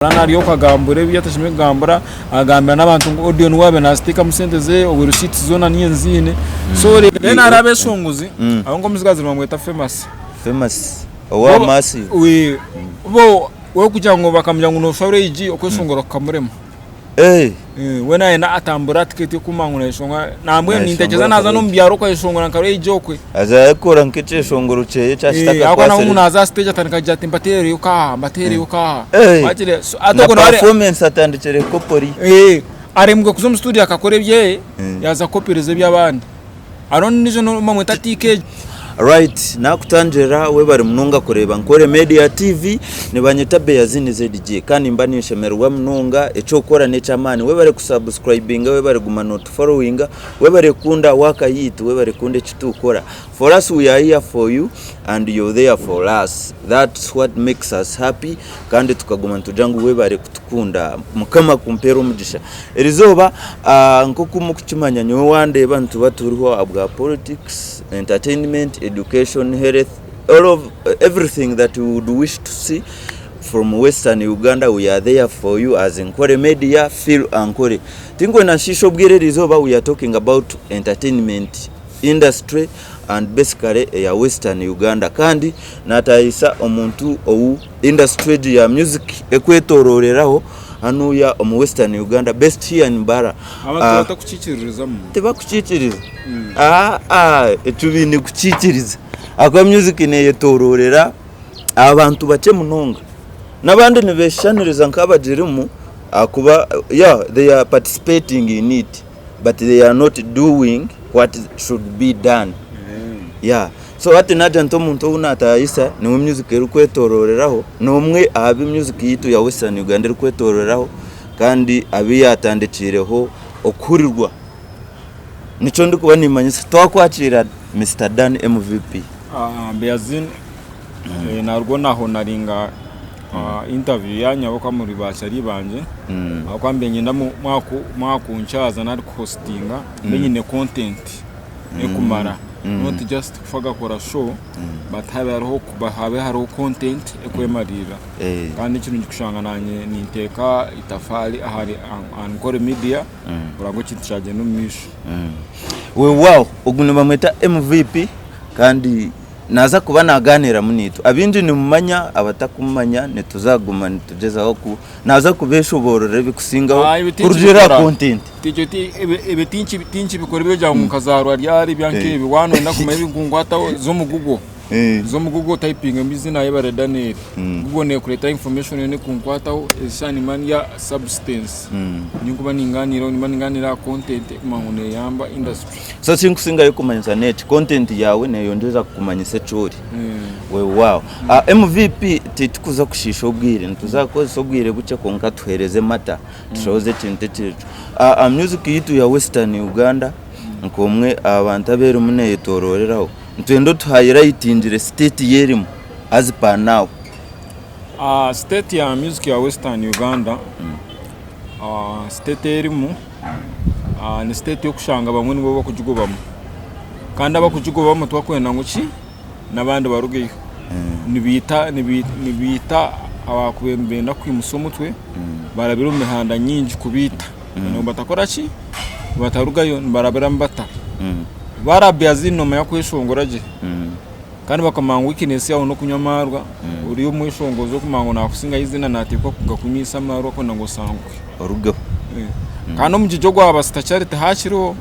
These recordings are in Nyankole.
Ari okagambura ebi atashemereire kugambura, agambira n'abantu ngu audio niwe waabaire naaziteekamu sente ze, obwe receipts zoona niiye nziine. So then hariho abeeshongozi, abo nk'omutsigazi nibamweta Famous. Famous owa Massive. Bo we kugira ngu bakamugira ngu nooshusha Ray-G, okweshongora kukamurema. We nayenda atambure tiketi yokumanya ngu nayeshongora nambwenu nintekyereza naza nomu byaro okayeshongora nka Ray-G okwe. Haza yakora nk'ekyeshongoro kyeye eki Ahabw'okuba nawe naza aha stage atandika kugira ati mbateereyo kaaha mbateereyo kaaha. Na performance atandikire kukopora. Aremwe kuza omu studio akakora ebyeye yaza kukopereza eby'abandi. Hariho ondiijo nibamweta TK. Right nakutangirira webare munonga kureeba Nkore Media TV nibanyeta Beyazini ZJ kandi nimba ninshemererwa munonga ekyokukora nekyamaani webare ku subscribinga webare kuguma notufollowinga webare kukunda work yitu webare kukunda ekitukukora for us we are here for you and you're there for us that's what makes us happy kandi tukaguma nitugira ngu webare kutukunda mukama akumpeere omugisha Erizooba nk'oku murikukimanya nyowe wandeeba nituba turiho ahabwa politics, entertainment, education, health, all of everything that you would wish to see from western Uganda we are there for you as Nkore media feel Ankore. Tinkwenda nshiishe obwire erizooba we are talking about entertainment industry and basically eya western Uganda kandi natayisa omuntu ou industry egi ya music ekwetororeraho hanuya omu western Uganda best here in Mbarara. Abantu batakukiikiririzamu. Tibakukiikiriza aa ekyo baine kukiikiriza ahakuba music neyetororera abantu bakye munonga n'abandi nibeshushaniriza nk'abagirimu ahakuba yeah they are participating in it but they are not doing what should be done yeah so hati nagira nti omuntu ou natayayisa niwe music erikwetororeraho n'omwe aha bi music yaitu ya western Uganda erikwetororeraho kandi abu yatandikiireho okuhurirwa nikyo ndikuba nimanyisa twakwakiira Mister Dan MVP. Beazin narwo naho naringa interview yanyu ahabw'okuba muri bashari bangye ahabw'okuba mbe niinyenda mwakunkyaza nari kuhositinga mbe nyine content ekumara not just kufa gakora show but habe hariho habe hariho content ekwemariirira kandi nikirungi kushanga nanye ninteeka itafaari ahari Ankore media kureba ngu ekintu kyagyenda omu maisho. Weewaawo ogu nibamweta MVP kandi Naaza kuba naagaaniiramu naitwe. Abaingi nimumanya, abatakumumanya nituza kuguma nitugyezaho ku naaza kubeeshoboororera ebikusingaho Ah, ebi kurugiirira aha tinkibikora. content. Tikyo ti ebi ebi tinki tinkibikora ebyogira ngu nkazaarwa ryari ebya nk'ebi. Waaba nooyenda kumanya ebirikunkwataho za omu Google. Za omu Google otayipingemu eiziina Ayebare Daniel. Google neekureetera information yoona erikunkwataho eshaaha nimba ndya substance. Ninkuba ningaaniiraho nimba ningaaniira aha content ekumanya ngu neeyamba industry. So ekinkusingayo kumanyisa n'eki, content yaawe neyongyera kukumanyisa eki ori. Weewaawo. MVP titukuza kushiisha obwire, nituza kukozesa obwire bukye kwonka tuheereze mata, tushohoze ekintu ekirijo. Music yaitu ya western Uganda nk'omwe aha bantu abu erimu neyetoororeraho, nitwenda otuhayilayitingire state ei erimu as per now. State ya music ya western Uganda, state ei erimu Ni state y'okushanga abamwe nibo bakugigobamu kandi abakugigobamu tibakwenda ngu ki n'abandi barugeyo. Nibaita nibaita abakubaire nibenda kwimutsya omutwe barabire omu mihanda nyingi kubaita ngu batakora ki batarugayo nibarabiramu bata. Barabya zinu noomanya kweshongora gye kandi bakamanya ngu weakness yaawe n'okunywa amaarwa ori omweshongozi orikumanya ngu naakusingayo eiziina naateekwa kugakunywisa amaarwa kwenda ngu osangwe. Orugeho. Kandi omugigi ogwa Basita Charity hakiriho,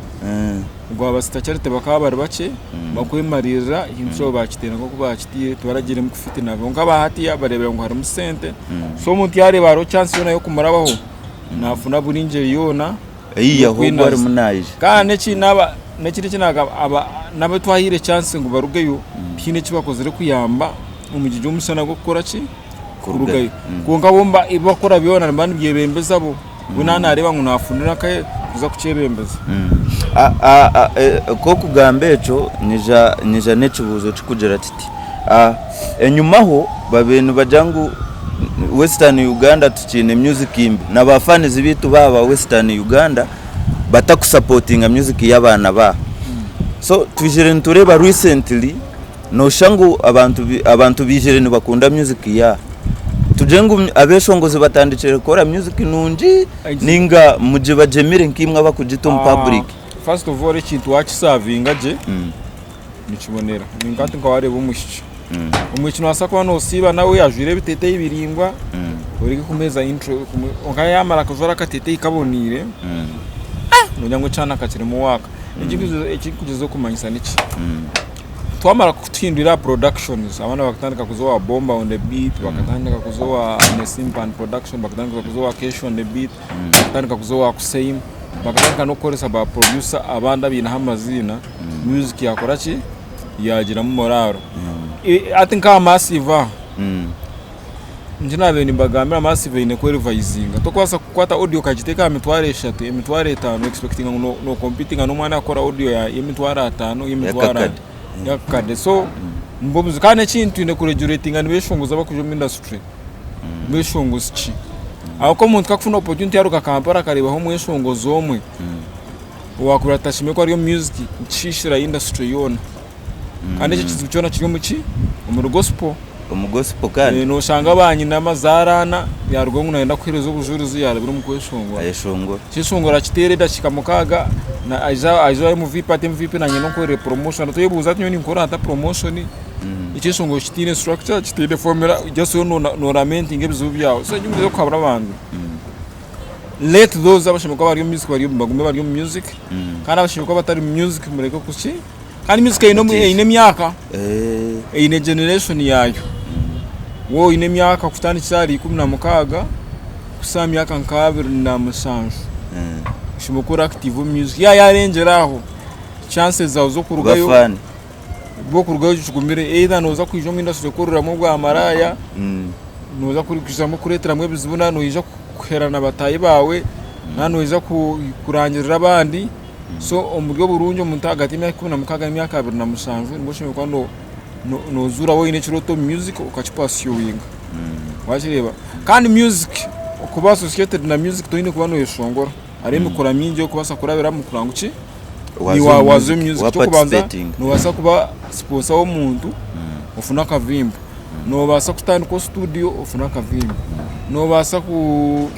ogwa Basita Charity bakaba bari bakye bakwemariirira ekintu kyabo bakiteera nk'oku bakiteire tibaragiiremu kufitina kwonka aba hatiiya bareebire ngu harimu sente so omuntu yaareeba hariho chance yoona y'okumurabaho naafuna buri ngyeri yoona Eyiyaho ogwo y'okwinaza. arimu naija. Kandi n'ekindi n'ekindi eki naagamba n'abu twahaire chance ngu barugeyo tihaine eki bakozire kuyamba omugigi gw'omushana gw'okukora ki? kurugayo kwonka bo ebi bakukora byona nibiba nibyebembeza bo we naaba naareeba ngu naafunira nkahe kuza kukyebembeza. Ku orikugamba ekyo nyija n'ekibuuzo kirikugira kiti, enyimaho babaire nibagira ngu western Uganda tukiine music mbi na ba fans baitu baaba western Uganda batakusapotinga music y'abaana baabo. So twizire nitureeba recently Nooshusha ngu abantu abantu baijire nibakunda music ya. Tugire ngu abeshongozi batandikire kukora music nungi ninga mugibagyemire nkaimwe abakugita omu public? First of all ekintu wakisavinga gye nikibonera. Ninka hati nka wareeba omwishiki, omwishiki nobaasa kuba nosiiba nawe ajwaire ebiteteyi biraingwa oreke kumuheereza intro kwonka yamara kujwara akateteyi kaboniire nogira ngu ekyana kakirimu waaka. Ekirikugyezaho kumanyisa niki? Twamara kutuhindwire aha productions abaana bakatandika kuza owa Bomba on the beat, bakatandika kuza owa Nesimpan production, bakatandika kuza owa Kesh on the beat, bakatandika kuza owa Kuseim, bakatandika n'okukoresa ba producer abandi abaineho amaziina, music yakora ki? Yagiramu morale. Hati nka Massive aha, Nikyo naabaire nimbagambira Massive eine kwerevayizinga. Tokubaasa kukwata audio okagiteeka aha mitwaro eshatu, emitwaro etaano oexpectinga ngu nokompitinga n'omwana arikukora audio y'emitwaro ataano, y'emitwaro ana, y'akakadde. So nibwo buzibu. Kandi ekindi twine kuregulatinga nibeshongozi abakwija omu industry. Bweshongozi ki? Ahabw'okuba omuntu ku akufuna opportunity yaruga Kampala akareebaho omweshongozi omwe owaakureeba ati ashemeriire kuba ari omu music nikishiishira industry yoona. Kandi ekyo ekizibu kyona kiri omu ki? Omuri gospel. Omu gospel kandi. Noshanga banyina amazaara ana yarugaho ngu nayenda kuhereza obujurizi yarabira omu kweshongora. Ayeshongora. Ekyeshongoro akiteera edakiika mukaaga aija aha MVP ati MVP nanye nonkorere promotion otebuuza ati nyowe ninkora nta promotion ekyeshongoro kitiine structure kitiine formula just iwe no lamentinga ebizibu byawe so ekindi kuhabura abantu let those abashemereire kuba bari omu music bagume bari omu music kandi abashemereire kuba batari omu music mureke kuki Kandi music eine omu- eine emyaka, Eh, eine generation yaayo. Waaba oine emyaka kutandikira ahari 16 kuhitsya aha myaka nka 27, eh, oshemereire kuba ori active omu music. Yaaba yaarengyera aho, chances zaawe z'okurugayo kuba fan. bw'okurugayo kigumire. Either nooza kwija omu industry kukoreramu obwamaraaya, nooza kwijamu kureeteramu ebizibu, naaba noija kuherana bataahi baawe, naaba noija kurangirira abandi. So omu buryo burungi omuntu ahagati y'emyaka 16 n'emyaka 27 nibwo oshemereire kuba nozuura waaba oine ekirooto omu music okakipasiyuwinga wakireeba. Kandi music okuba associated na music toine kuba noyeshongora hariho emikura mingi ei orikubaasa kurabiramu kureba ngu ki waaza omu music. Eky'okubanza noobaasa kuba sponsor w'omuntu ofune akavimbo, noobaasa kutandikaho studio ofune akavimbo, noobaasa ku.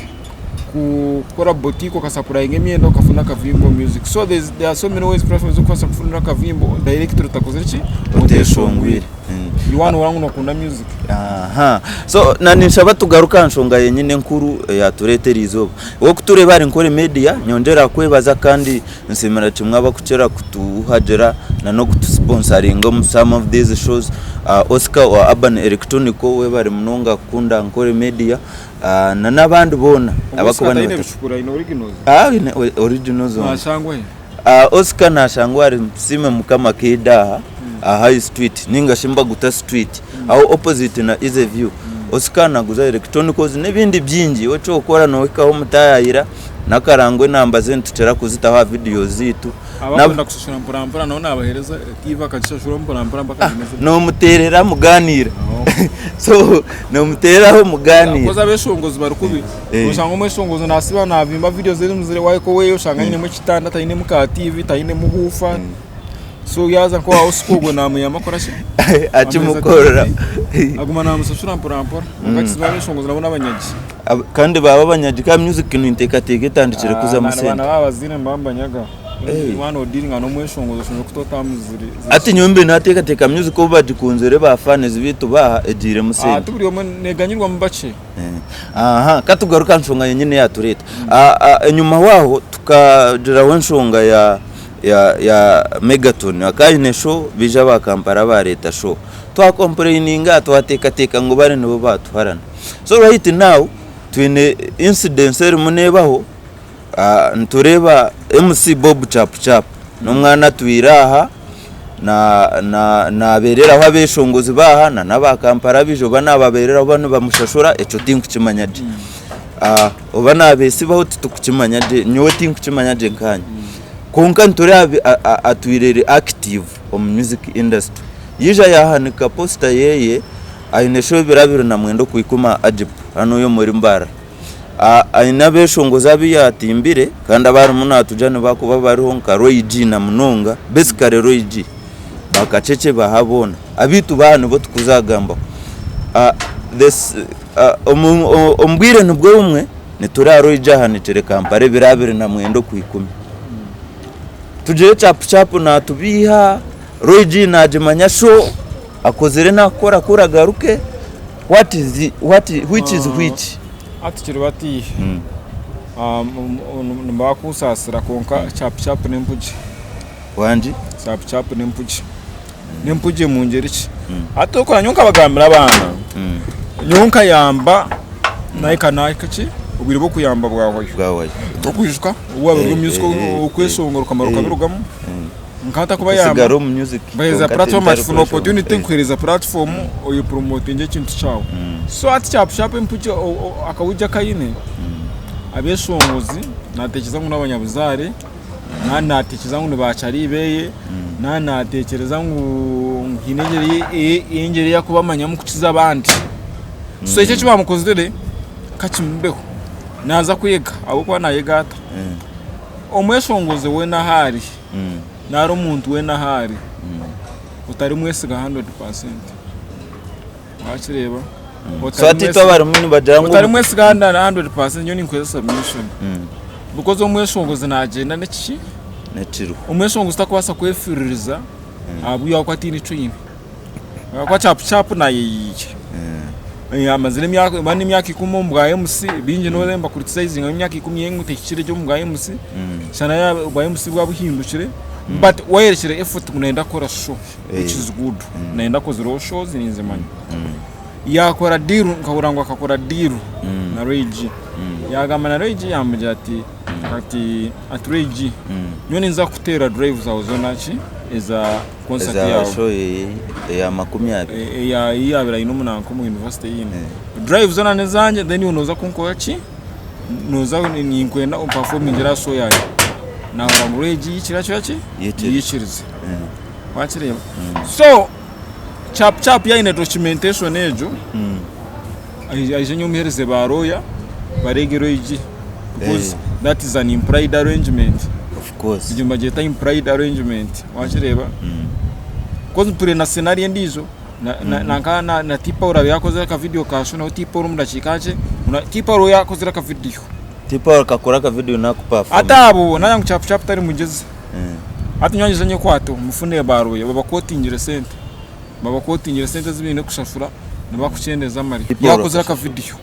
kukora boutique okasapurayinga emyenda okafuna akavimbo music so there are so many ways platforms ez'okubaasa kufunira akavimbo directly otakozire ki Oteshongwire. Iwe waaba ngu nokunda music. Aha. So na ninshaba tugaruke aha nshonga yenyine enkuru eyatureeta eri izooba. Iwe okutureeba ahari Nkore Media, nyongyera kukwebaza kandi nsiimira kimwe abakukira kutuhagira na n'okutusiponsaringa omu some of these shows. Oscar owa Urban Electronical webare munonga kukunda Nkore Media. Na n'abandi boona abakuba Oscar taine bicukura aine originals? Aine originals zonka. Nashangwa hi? Oscar nashangwa ahari Tusiime Mukama Keeda aha aha High Street ninga shi Mbaguta Street aho opposite na Easy View. Oscar naguza electronicals n'ebindi bingi iwe eky'okukora nohikaho omutayaayira n'akarango enamba ze nitukira kuzitaho aha video zaitu. Abakwenda kushashura mpora mpora nabo nabahereza TV akagishashura mpora mpora mpaka agimazire. Nomuterera muganira so nomutereraho muganira. Kozi abeshongozi bari kubi oshanga omweshongozi nasiba navimba video ze ezimuzire wahika oweye oshanga ayinemu ekitanda tayinemu ka TV tayinemu huufa so yaza nka owa Oscar ogwo namuyamba akoraki Akimukorera. Aguma namushashura mpora mpora kwonka kizibu abeshongozi nabo nabanyagi. Kandi baaba abanyagi ka music ninteekateeka etandikire kuzamu sente. Abaana baabazire nibaba nibanyaga. Waaba noodiiringa n'omweshongozi oshemereire kuta otamuzire. Hati nyowe mbaire naateekateeka music obu bagikunzire ba fans baitu baaha egiiremu sente. Ti buri omwe neeganyirwamu bakye. Aha, ka tugaruke aha nshonga yenyine eyaatureeta. Enyima aho tukagiraho enshonga ya ya ya Megaton akaba aine show baija aba Kampala baareeta show. Twakompureyininga twateekateeka ngu bari nibo baatuharana. So right now twine incidence erimu nebaho nitureeba MC Bob Chapu Chapu n'omwana atwire aha nabereraho abeshongozi baaha na n'aba Kampala abaija oba nababereraho oba nibamushashura ekyo tinkukimanya gye oba nabesibaho titukukimanya gye nyowe tinkukimanya gye nkanye kwonka nitureeba atwire ari active omu music industry yaija yahanika poster yeye Aine sho ebiro 29 okuhika Agip hanuya omuri Mbarara. Aine abeshongozi abu yatimbire kandi abu arimu natuja nibakuba bariho nka Roy G na munonga basically Roy G ba Kachekye baha boona. Abaitu baha nibo tukuzagambaho. Omu bwire nibwo bumwe nitureeba Roy-G ahanikire Kampala ebiro 29 Okwikumi. Tugire chapu chapu naatubiiha, Roy-G naagimanya show akozire naakukora kuri agaruke, what is what which is which? Hati kiri bati nibakunsaasira kwonka chapu chapu n'empugye. Wangi? Chapu chapu n'empugye. N'empugye mu ngyeri ki? Hati orikureeba nyowe nkabagambira abaana, nyowe nkayamba nahika nahika ki, obwire bw'okuyamba bwahwayo. Bwahwayo. Orikwijuka obu waaba ori omu music okweshongora okamara okabirugamu, nkaba ntarikubayamba, Nkasigara omu music mbaheereza kwonka platform ati funa tintarikushonga. opportunity nkuheereza platform oyepromotinge ekintu kyawe. So hati chapu chapu empugye akawigi aku aine, abeeshongozi natekyereza ngu n'abanyabuzaare. Naaba naatekyereza ngu ni baakyari beeye, naaba naatekyereza ngu haine engyeri ei arikubamanyamu kukiza abandi. So ekyo eki baamukozire ka kimubeho, naaza kwega ahabw'okuba naayega ata? Omweshongozi weena ahu ari, nari omuntu weena ahu ari, otarimwesiga 100%. Wakireeba? So hati itwe abarimu nibagira ngu Otarimwesiga 100% nyowe ninkuheereza submission. Because omweshongozi nagyenda nekiki? Nekiriho. Omweshongozi takubaasa kwefiririza ahabw'iwe ahabw'okuba tihaine eki oine. Ahabw'okuba chapu chapu nayeyiiya. Amazire emyaka oba n'emyaka ikumi omu bwa MC, baingi nooreeba nibakuritisayizinga emyaka ikumi ye ngu tehikire gye omu bwa MC, shana obwa MC bwaba buhindukire but wayerekire effort ngu nayenda kukora show. which is good nayenda akozireho shows ninzimanya yakora deal nkahurira ngu akakora deal na Ray G yagamba na Ray G yamugira ati ati ati Ray G nyowe ninza kukuteera drive zawe zoona ki eza concert Eza yawe show eya 20. Eya ei yabire aine omu nanka omu university eyindi drive zoona nezangye then iwe noza kunkora ki noza ninkwenda omperformingire aha show yangye nahurira ngu Ray G yikirize akira ki Yikirize. yikirize. Wakireeba? So chapu chapu yaine documentation egyo, aije nyomuhereze ba lawyer bareege Roigi because that is an implied arrangement. Of course. Egyo nibagyeta implied arrangement. Wakireeba? Because mpurire na scenario endiijo nanka na T-Paul abaire akozire aka video ka show nawe T-Paul omu dakiika nkye, T-Paul we yakozire aka video. T-Paul akakora aka video naku perform. Hati abo nagira ngu chapu chapu tari mugyezi. Hati nyowe nyije nyekwate mufune baroya babakotingire sente babakotingire sente ezi baine kushashura nibakukyendeza amaryo. Yakozire aka video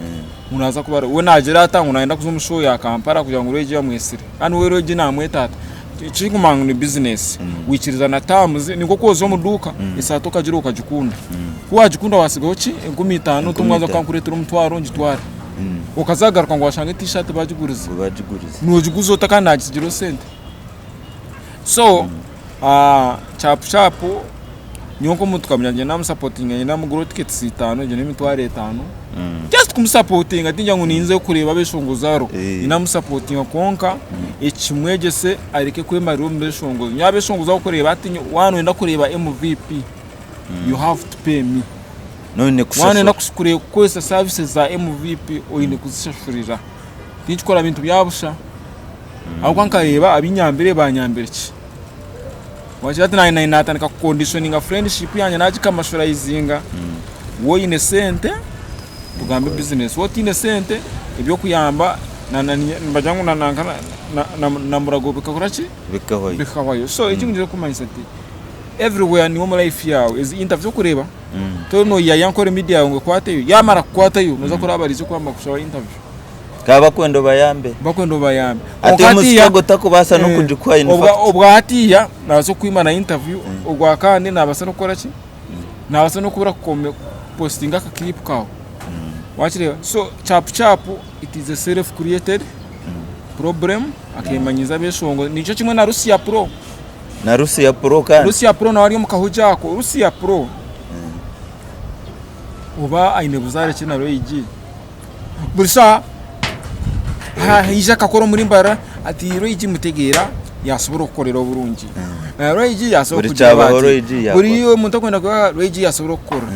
ngu naza kuba we nagira ata ngu nayenda kuza omu show ya Kampala kugira ngu Roy bamwesire kandi we Roy namweta ata ekirikumanya ngu ni business wikiriza na terms ni nkoku oza omu duuka esaati okagira okagikunda ku wagikunda wasigaho ki 5000 oti omwazi akankuretera omutwaro ngitware okaza kugaruka ngu washanga etishati bagigurize nogiguza ota kandi nagitsigireho sente. So chapu chapu nyowe nk'omuntu nkamanya ngu namusapotinga ngende namugurira tiketi itaano egyo n'emitwaro etaano just kumusapotinga tingira ngu ninza kureeba abeshongozi aro namusapotinga kwonka ekimwegyese areke kwemarira omu beshongozi nyowe abeshongozi abu orikureeba hati waaba noyenda kureeba MVP you have to pay me waaba noyenda kukozesa services za MVP oine kuzishashurira tinkikora bintu bya busha. Ahabw'okuba nkareeba abu nyambire banyambire ki. Wagira ati naanye naatandika kukondiishoninga friendship yangye naagikamashorayizinga. Waaba oine sente tugambe bizinesi, waaba otaine sente eby'okuyamba nibagira ngu na murago bikakora ki? Bikahwayo. Bikahwayo. So eki ningyenda kumanyisa nti everywhere niiwe omu life yaawe ezi interview orikureeba toriyo nooyaya nka ori media yaawe ngu ekwateyo, yaamara kukwatayo nooza kureeba bariija kwamba kukushaba interview. Ka bakwenda obayambe. Bakwenda obayambe. Ati omusika ogwo takubaasa n'okugikuha in fact. Obwa hatiiya naabaasa kukwima na interview, obwa kandi naabaasa n'okukora ki? Naabaasa n'okubura kupositinga aka clip kaawe. Wakireeba? So chapu chapu it is a self created problem akeemanyiiza abeeshongozi. Nikyo kimwe na Lucia Pro. Na Lucia Pro kandi. Lucia Pro nawe ari omu kahugi ako. Lucia Pro oba aine buzaare ki na Roy G? Buri shaaha haija akakora omuri Mbarara ati Roy mutegeera yasobora okukorera oburungi. Roy yasobora Buri kugira kyabaho ati Roy yakora. buri omuntu akwenda kuba Roy yasobora okukora.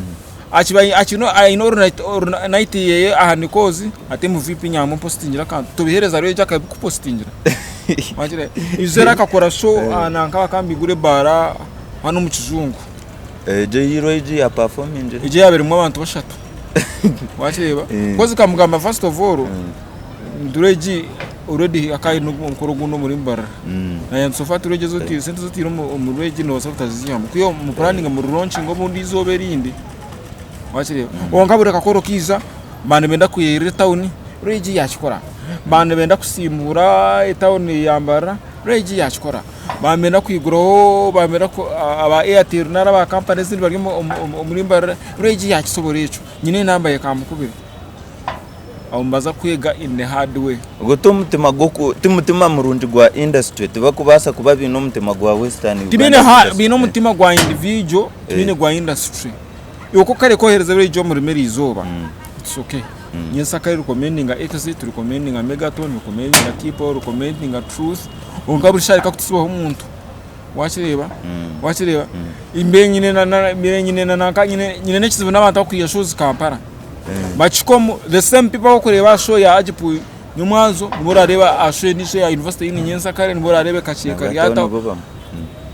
Akiba akine aine oru night yeye aha Nikozi ati MVP nyamu mpositingira akantu tobihereza Roy akabikupositingira. Wagira Izere akakora show nanka akambigura ebaara hanu omu kijungu. Egyo ei Roy ya performingire. Egyo eyaaba erimu abantu bashatu. Wakireeba? Eh. Kozi kamugamba first of all, nturegi already akaba aine omukoro ogundi omuri Mbarara. Naye so far turegi ezi sente ezi otaire omu regi nobaasa kutaziihamu. Kwiha mu puraninga mu rilonkinga obundi eizooba erindi. Wakireeba? Kwonka buri kakoro kaija, baaba nibenda kwirira etawuni, regi yakikora. Baaba nibenda kusiimuura etawuni ya Mbarara, regi yakikora. Baaba nibenda kwiguraho baaba nibenda ku aba Airtel nari aba kampani ezindi bari omuri Mbarara, regi yakisobora ekyo. Nyine enamba ye kamukubire. Aho nibaza kwega in the hard way. Ogwo ti omutima ti mutima murungi gwa industry, tibakubaasa kuba baine omutima gwa Western Uganda Tibaine ha industry. baine omutima gwa individual, tibaine gwa industry. Iwe ku kare kohereza regi omurimo eriizooba, it's okay. Nyensakare recommendinga Exit, recommendinga Megaton, recommendinga T-Paul, recommendinga Truth, kwonka buri shaaha reka kututsibaho omuntu. Wakireeba? Wakireeba? Mbe nyine na na mbe nyine na nanka nyine nyine n'ekizibu n'abantu abakwiha shows Kampala. Bakikomu the same people abakureeba aha show ya Agip nyomwazo nibo orareeba aha show endiijo eya university eyindi nyensakare nibo orareeba ekakyeka Nabo ryataho. nibo bamwe.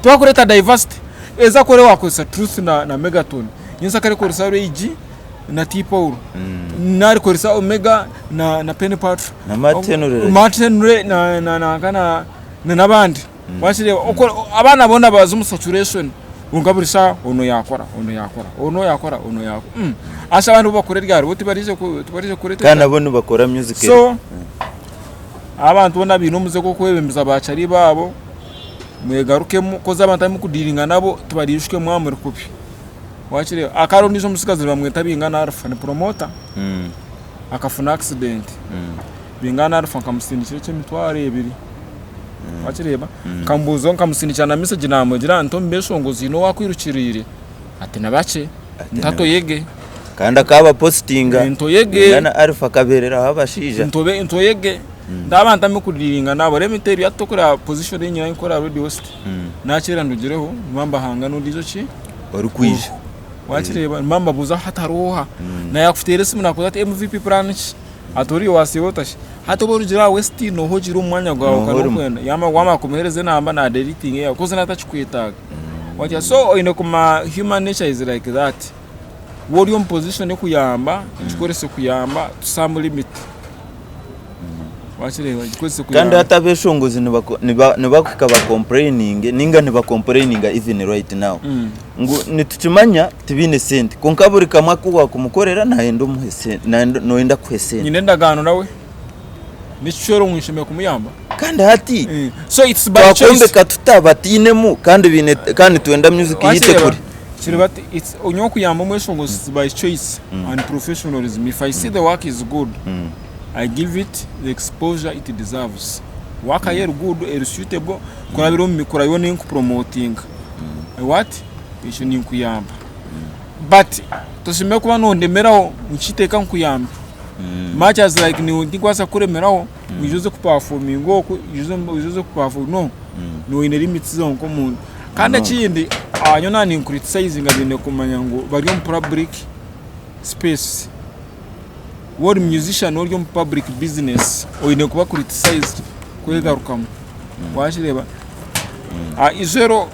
Tibakureeta diversity. Eza kore wakozesa Truth na na Megaton. Nyensakare ekoresa Ray G na T Paul. Nari koresa Omega na na Penny Patra. Na Martin Henry. Martin Henry na na nanka na na n'abandi. Wakireeba oko abaana boona baza omu saturation kwonka buri shaaha onu yaakora, onu yaakora, onu yaakora, onu yaakora. Mm. Asha abandi bo bakora eryari bo tibariije ku tibariije kureeta Kandi nabo nibakora music So abantu boona abaine omuze gw'okwebembeza bakyari baabo mwegarukemu koz abantu abu murikudiiringa nabo tibariijuke mwaba muri kubi. Wakireeba? Hakaba hariho ondiijo omutsigazi nibamweta Bingana Alpha ni promoter akafuna accident. Bingana Alpha nkamusindikira eky'emitwaro ebiri. Wakireeba? Nkamubuuza nkamusindikira na message namugira nti omu beshongozi haine owakwirukiriire? Ati ni bakye. Nti hati oyege. Kandi akaba apositinga. Nti oyege. Bingana Alpha akabeereraho abashaija. Nti oyege. Nti abantu abu murikudiiringa nabo let me tell you hati tokureba position ei nyine ahu nkora Radio West, nakyera ndugireho nimba mbahanga n'ondiijo ki? Orikwija. Wakireeba? Nimba mbabuuza hati hariho oha? Na yakuteera esimu nakubuuza ati MVP plan ki? Hati oriya wasiiba ota shi? Hati obu orugire aha West nooha ogiire omu mwanya gwawe Nooha okaba orimu. orikwenda yaamara waamara kumuheereza enamba na deletinga eyaawe koz naatakikwetaaga. Wagira so oine kuma human nature is like that. Waaba ori omu position y'okuyamba, gikorese kuyamba to some limit. Wakireeba gikorese Kandi kuyamba. hati abeshongozi nibako- niba- nibakuhika bakompureyininge ninga nibakompureyininga even right now ngu nitukimanya tibaine sente kwonka buri kamwe aku wakumukorera nayenda omuhe sente nayenda noyenda akuhe sente. Nyine endagaano nawe n'ekicwero ngu nshemereire kumuyamba. Kandi hati So it's by choice. twakwombeka tuta batainemu kandi baine kandi nitwenda music yaitu Wakireeba? ekure. Kiri bati it's nyowe okuyamba omweshongozi it's by choice and professionalism. If I see the work is good, I give it the exposure it deserves. Work ye eri good, eri suitable, kurabira omu mikura yo ninkupromotinga. What? Ekyo ninkuyamba. But toshemereire kuba nondemeraho ngu kiteeka nkuyambe. Much as like niiwe tinkubaasa kukuremeraho ngu ija oze kupafominga oku, ija oze kupafominga no. Niiwe oine limits zaawe nk'omuntu. Kandi ekindi nyowe naaba ninkuritisayizinga baine kumanya ngu bari omu public space. Waaba ori musician ori omu public business oine kuba criticized kwegarukamu. Wakireeba?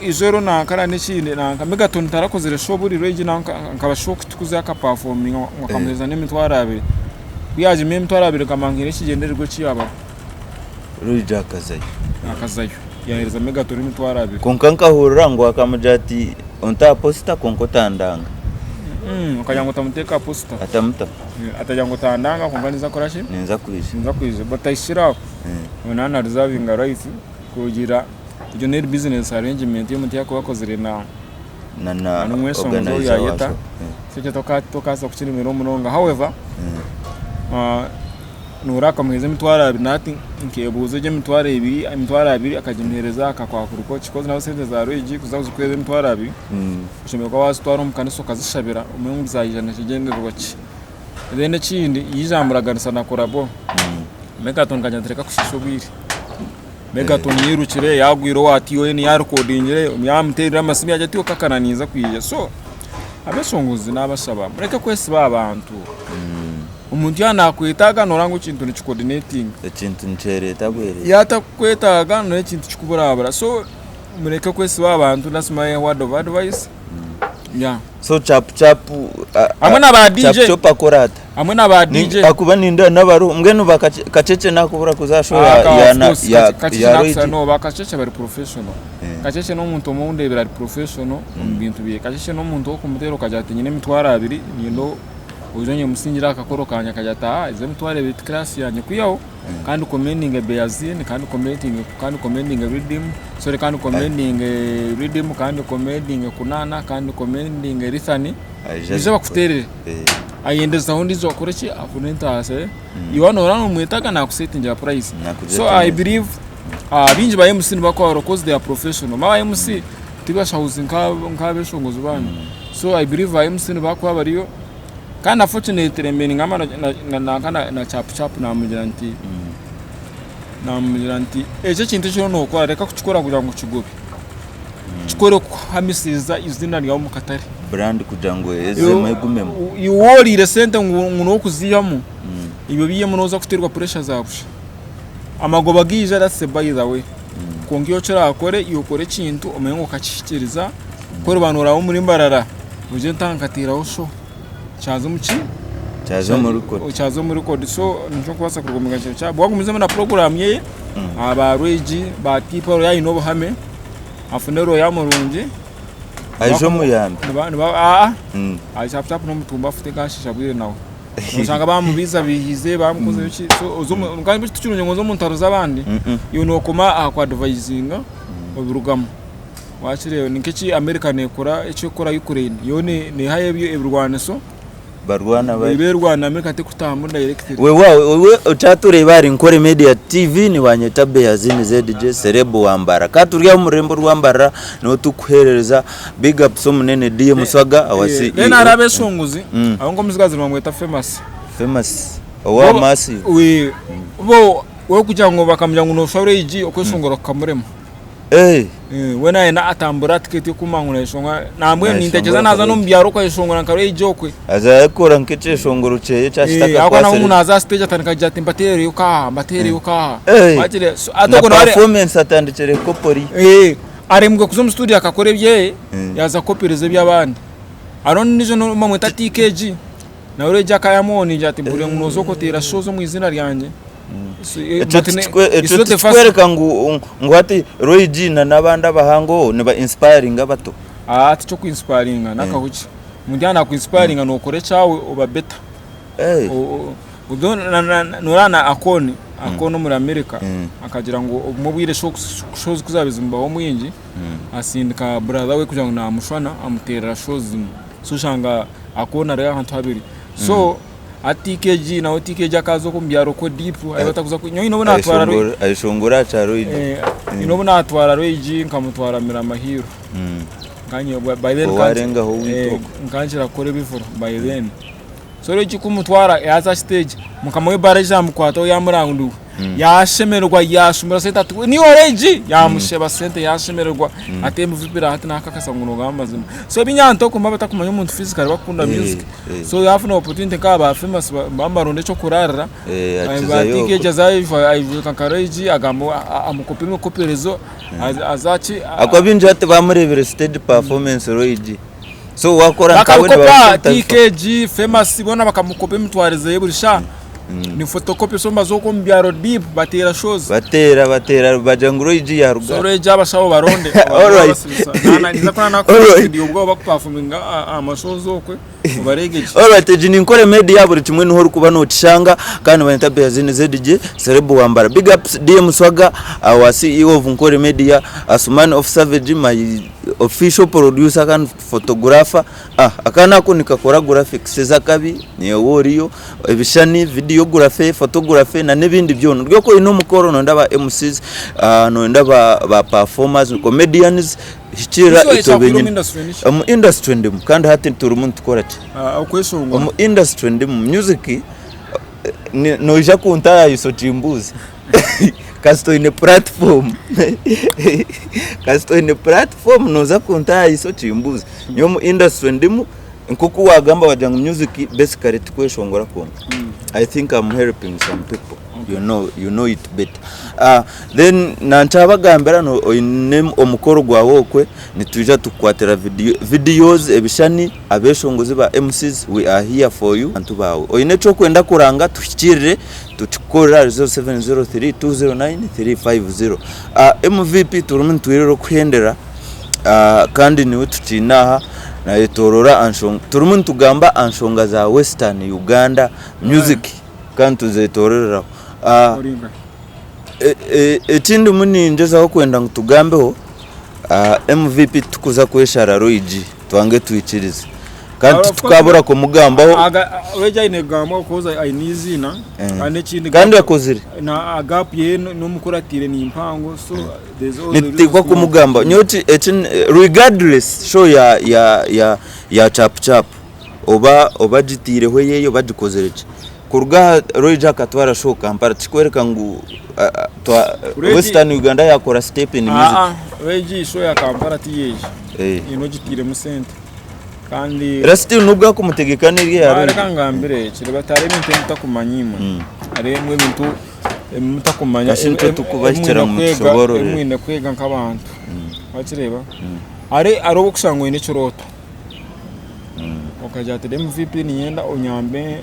Izero nanka n'ekindi nanka Megaton tarakozire show buriiro egi nanka nkaba shocked kuza akapafominga ngu akamuheereza n'emitwaro abiri. Ku yaagimya emitwaro abiri nkamanya ngu haine ekigyendererwa eki yaabaho. Roger akazayo. Akazayo yaaheereza Megaton emitwaro abiri. Kwonka nkahurira ngu akamugira ati onte aha posita kwonka otandanga. Okagira ngu otamuteeka aha posita. Atamuta. Atagira ngu otandanga kwonka ninza kukora ki? Ninza kwija. Ninza kwija but ahikire aho. Naaba na reservinga right kugira egyo n'eri business arrangement y'omuntu yakuba akozire na Na n'omweshongozi ou organizer wa yayeta show. So ekyo tokabaasa kukiremera munonga however noora akamuheereza emitwaro abiri nahati nkebuuza egyo emitwaro ebiri emitwaro abiri akagimuheereza akakwakura ki coz nawe esente za rwigi kuza kuzikuheereza emitwaro abiri oshemereire kuba wazitwara omu kanisa okazishabira omanye ngu zaija na kigyendererwa ki. Then ekindi yaija muraganisa na korabo Megaton nkagira nti reka kushiisha obwire. Megaton yairukire yaagwire owa TON yaarikodingire yaamuteerire amasimu yaagira ati iwe kakana ninza kwija. So abeshongozi naabashaba mureke kwesiba aha bantu. Omuntu yaaba naakwetaaga nooreeba ngu ekintu nikicoordinatinga. Ekintu nikyereeta bwereeta. Yaaba atakukwetaaga nooreeba ekintu kikuburabura. So mureke kwesiba aha bantu that's my word of advice. Yeah. So chapu chapu Hamwe na ba DJ. Chapu chapu akora ata? Hamwe na ba DJ. Akuba nindeeba n'abariho mbwenu ba Kakyeekye nakubura kuza aha show ya ya ya Kakyeekye nakusa no ba Kakyeekye bari professional. Kakyeekye n'omuntu omwe ou ndeebire ari professional omu bintu bye. Kakyeekye n'omuntu ow'okumuteera okagira oti nyine emitwaro abiri niinyenda oije onyemusingire aha kakoro kangye akagira ati aa ezi emitwaro ebiri ti class yangye kwihaho kandi commendinge Beaziini kandi kandi commendinge Riddim sorry kandi commendinge Riddim kandi commendinge Kunana kandi commendinge Rithani baije bakuteerere ayendezeho ondiijo akore ki afune entaasa ye iwe noora nomwetaaga nakusetingira price so I believe baingi ba MC nibakora coz they are professional ba MC tibashahuzi nk'abeshongozi bandi so I believe ba MC nibakuba bariyo Kandi na fortunately mbaire ningamba nanka na Chapu Chapu namugira nti namugira nti eki ekintu eki oriyo nokora reka kukikora kugira ngu kigobe, kikore kuhamisiriza eiziina ryawe omu katare. Brand kugira ngu ezemu egumemu. Iwe oriire sente ngu nokuziihamu, ebyo obiihemu noza kuteerwa pressure za busha. Amagoba gaija that's a by the way kwonka iwe eki orakore iwe okore ekintu omanye ngu okakihikiriza ku oriba noraba omuri Mbarara ogyende ntaaha nkateeraho show. Kyaza omu ki? Kyaza omu record. Kyaza omu record. So nikyo nkubaasa kuruga omu bigambo kya bwagumizemu na program ye aba Rwegi ba Tipa yaaba aine obuhame afune lawyer murungi. Aije omuyambe. Aa chapu chapu n'omutumba afute kasheesha bwire nawe. Noshanga bamubiizabiihize bamukozire ki so kandi tikirungi ngu oze omu ntaro z'abandi iwe nookoma aha ku advisinga obirugamu. Wakireeba ni nk'eki America nekora eki ekukora Ukraine yo nehayo ebirwaniso Barwana bari. berwana America tekutahamu directly. Wewawo iwe okyatureeba ahari Nkore Media TV nibanyeta Beyazini ZJ Celeb wa Mbarara. Ka turi aha omu rurembo rwa Mbarara niho turikuheerereza. Big ups omunene DM Swaga our Then CEO. hariho abeshongozi abo nk'omutsigazi nibamweta Famous. Famous owa Massive. Bo we kugira ngu bakamugira ngu noshwa Regi okweshongora kukamurema. Eh. We nayenda atambura tiketi yokumanya ngu nayeshongora nambwenu Nayeshongora nintekyereza naza nka n'omu byaro okwe ayeshongora nka Rage okwe. Aza yakora nk'ekyeshongoro kyeye eki Eh, ahabw'okuba nawe akitaakakwasire. ngu naza aha stage atandika kugira ati mbateereyo kaaha mbateereyo kaaha. Eh. Wakire so hati Na ogwo nawe ari performance atandikire kopori. Eh, aremwe kuza omu studio akakora ebyeye Mm. yaza kukopereza eby'abandi. Hariho ondiijo nibamweta TKG nawe Rage akayamuwoningira ati mpurire ngu nooza okuteera shows omu izina ryangye. Ekyo ekyo tikikworeka ngu ngu hati Roy G na n'abandi abahango niba inspiringa abato? Aa tikyoku inspiringa n'akahuki. Omuntu yaaba naku inspiringa nokora ekyawe oba better. Noreeba na Akon, Akon omuri America akagira ngu obumwe obwire shows kuzabaire nizimubaho mwingi asindika brother we kugira ngu namushwana amuterera shows zimwe. So oshanga Akon ari ahantu habiri. So Hati TKG nawe TKG akaza oku omu byaro okwo deep ahu batakuza ku nyowe haine obu naatwara Rwe- Ayeshongora ayeshongora aha kyaro Ida. eh, haine obu naatwara Rwegi nkamutwara Miramahiro. Nkanye by then Owarengaho owaitu eh, ogwo. nkankira kukora ebivuro by then. So Rwegi kumutwara yaaza aha stage mukama w'ebaara aija yamukwataho yamuranga ngu Yaashemererwa yaashumura sente ati niiwe Regi? Yaamusheba sente yaashemererwa ati MVP hati naakakasa ngu noogamba amazima. So ebinyanto okwo nibaba batakumanya omuntu physically bakukunda music. So yaafuna opportunity nka ba famous baba nibaronda eky'okuraarira, Akizayo TK okwo. azayo aijuka nka Regi agamba amukopa emikoperezo aza ki Ahakuba baingi hati bamureebire stage performance Roy G. So waakora nkawe Bakamukopa nibabaasa kutabifaho. TKG famous boona bakamukopa emitwarize ye buri shaaha. Ni photocopy so nibaza okwo omu byaro deep bateera shows. Bateera bateera bagira ngu Roy G yaruga. So Roy G abashaho baronde. Alright. Ninza kuba nakora Alright. studio bwabo bakuperforminga aha ma shows okwe obareege gye. Alright egi ni Nkore Media buri kimwe niho orikuba nokishanga kandi nibanyeta Beazini ZG Celeb Wambara. Big ups DM Swaga our CEO of Nkore Media, Asuman of Savage my official producer kandi photographer. Ah, akaana ako nikakora graphics ez'akabi, naiwe oriyo, ebishushani, videography, photography na n'ebindi byona. Ori oku oine omukoro noyenda ba MCs, ah, noyenda ba, ba performers, comedians, hikiirira Eki itwe ekyakuhwera omu benyini. industry niki? Omu industry ndimu kandi hati turimu nitukora ki? Ah, okweshongora. Omu industry ndimu, music eh, ni- noija kuntaayaayisa okimbuuze. Kasita oine platform, kasita oine platform nooza kuntaayaayisa okimbuuze. Nyowe omu industry ndimu nk'oku waagamba wagira ngu music basically tikweshongora kwonka. I think I'm helping some people. You know, you know it better. Ah, then nankyabagambira no oine omukoro gwawe okwe nitwija tukukwatira video, videos ebishani abeshongozi ba MCs we are here for you bantu bawe oine ekyokwenda kuranga tuhikirire tukikukorere ahari 0703 209 350 Ah, MVP turimu nitwirira okuhendera ah, kandi niwe tukiine aha nayetorora anshonga turimu nitugamba anshonga za western Uganda music Kandi tuzetorereraho. Ekindimu ningyezaho kwenda ngu tugambeho, MVP titukuza kweshara Roy G, twange twikirize. Kandi titukabura kumugambaho. Roy G aine kugambwaho coz aine eiziina kandi ekindi Kandi akozire. Na gap ye n'omukuratiire ni mpango so there's always Nituteekwa kumugambaho. Nyowe eki regardless show ya chapu chapu. Oba oba agitaireho eyeeye oba agikozire gye. Kuruga aha Roy Jack atwara show Kampala tikikworeka ngu Western Uganda yakora step in music. Aa Roy G show ya Kampala ti yeeye. Eine ogitairemu sente kandi. Era still n'obu akumutegeka n'eri eya Roy G. Reka ngambire eki, reba hariho ebintu ebi mutakumanya imwe. Hariho ebintu ebi mutakumanya Kashi nikyo turikubahikira ngu mutushoboororere. ebi mwine kwega nk'abantu. Wakireeba? Hariho obu orikushanga oine ekirooto. Okagira ati MVP niinyenda onyambe